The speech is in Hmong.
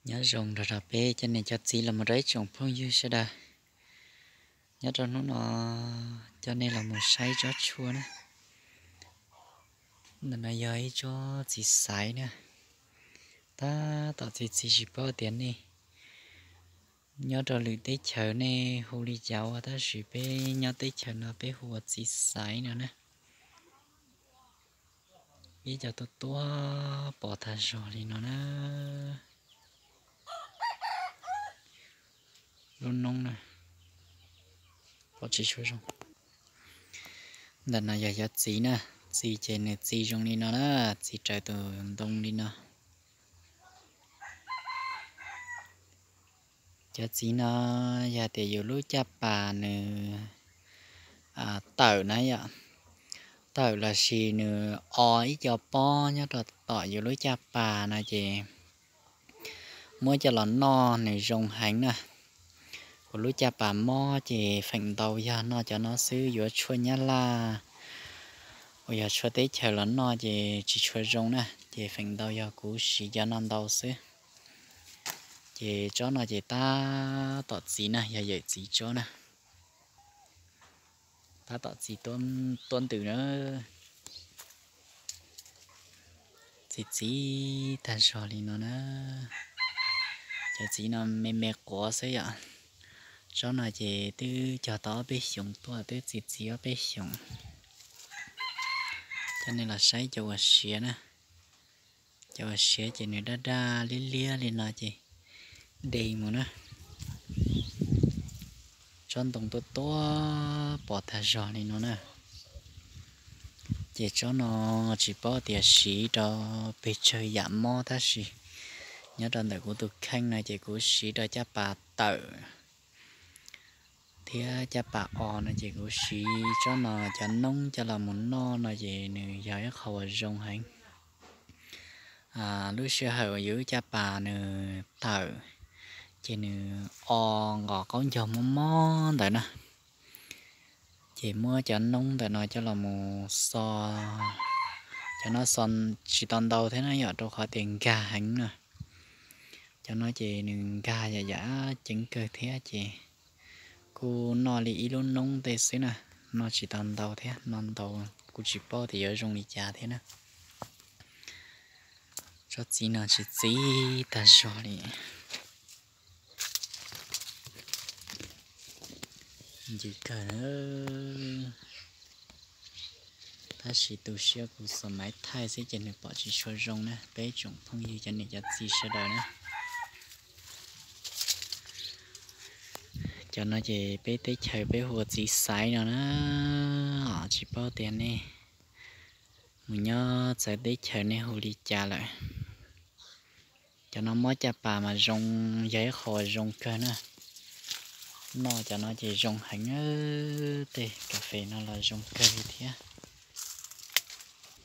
Nyob zoo nrog rau peb cov niam cov txiv los mus rau ib tsoom phooj ywg sawv daws. Nyob rau hnub no coj nej los mus saib tsob tshuaj na. Ntawm no yog ib tsob txiv xaiv na. Tab tom txiv txiv tsis paub tias nej nyob rau lwm teb chaws nej hu li cas ua, tab sis peb nyob teb chaws no peb hu ua txiv xaiv no na. Ib co tuaj tuaj pom tag zog li no na. Lub noob na, pom tsis tshua zoo. Ntawm no yog cov txiv na, txiv ces nws txiv zoo li no na, txiv raws tus ntoo li no. Cov txiv no yog tias yus lub caj pas nws tawm na yom, tawm los sis nws o ib co pob nyob rau tom yus lub caj pas no ces muab coj los noj nws zoo heev na. Kuv lub caj pas mob ces feem ntau yog noj cov no xwb, yuav tshuaj nyab laj uas yog tshuaj teb chaws los noj ces tsis tshua zoo na, ces feem ntau yog kuv siv cov no ntau xwb. Ces tsob no ces tab tom txiv na, yog yawm txiv tsob na. Tab tom txiv tuab ntws na. Txiv txiv tag zog li no na. Cov txiv no me me quav xwb yom. Tsob no ces twb cog tau ob peb xyoos tuaj, twb txiv txiv ob peb xyoos. Coj nej los saib cov uas siav na. Cov uas siav ces nws daj daj liab liab li no ces de mus na. Tsob ntoo tuaj tuaj pom tag zog li no na. Ces tsob no tsis paub tias siv rau pes tsawg yam mob tab sis nyob rau ntawm kuv tus kheej no ces kuv siv rau caj pas tawm thiab caj pas o no ces kuv siv tsob no cov noob coj los mus noj no ces nws yog ib qho uas zoo heev. Lub sij hawm uas yus caj pas nws tawm ces nws o nqos qaub ncaug mob mob ntawd na. Ces muab cov noob ntawm no coj los mus xo, cov no xo tsis tau ntau thiab na yom, rau qhov tias nkag heev na. Cov no ces nws nkag yam yam ceev kawg thiab ces kuj noj li ib lub noob tej xwb na, noj tsis tau ntau thiab, noj ntau kuj tsis paub tias yuav zoo li cas thiab na. Tsob txiv no tsis txiv tag zog li. Ncim kawg na. Tab sis tu siab kuv xos maiv thaij xwb ces nws pom tsis tshua zoo na, peb tsoom phooj ywg cov niam cov txiv sawv daws na. Cov no ces peb teb chaws peb hu ua txiv xaiv no na, tsis paub tias nej mus nyob txawv teb chaws nej hu li cas lawm. Cov no mob caj pas mas zoo, yog ib qho zoo kawg na. Noj cov no ces zoo heev, tej kas fes no los zoo kawg li thiab.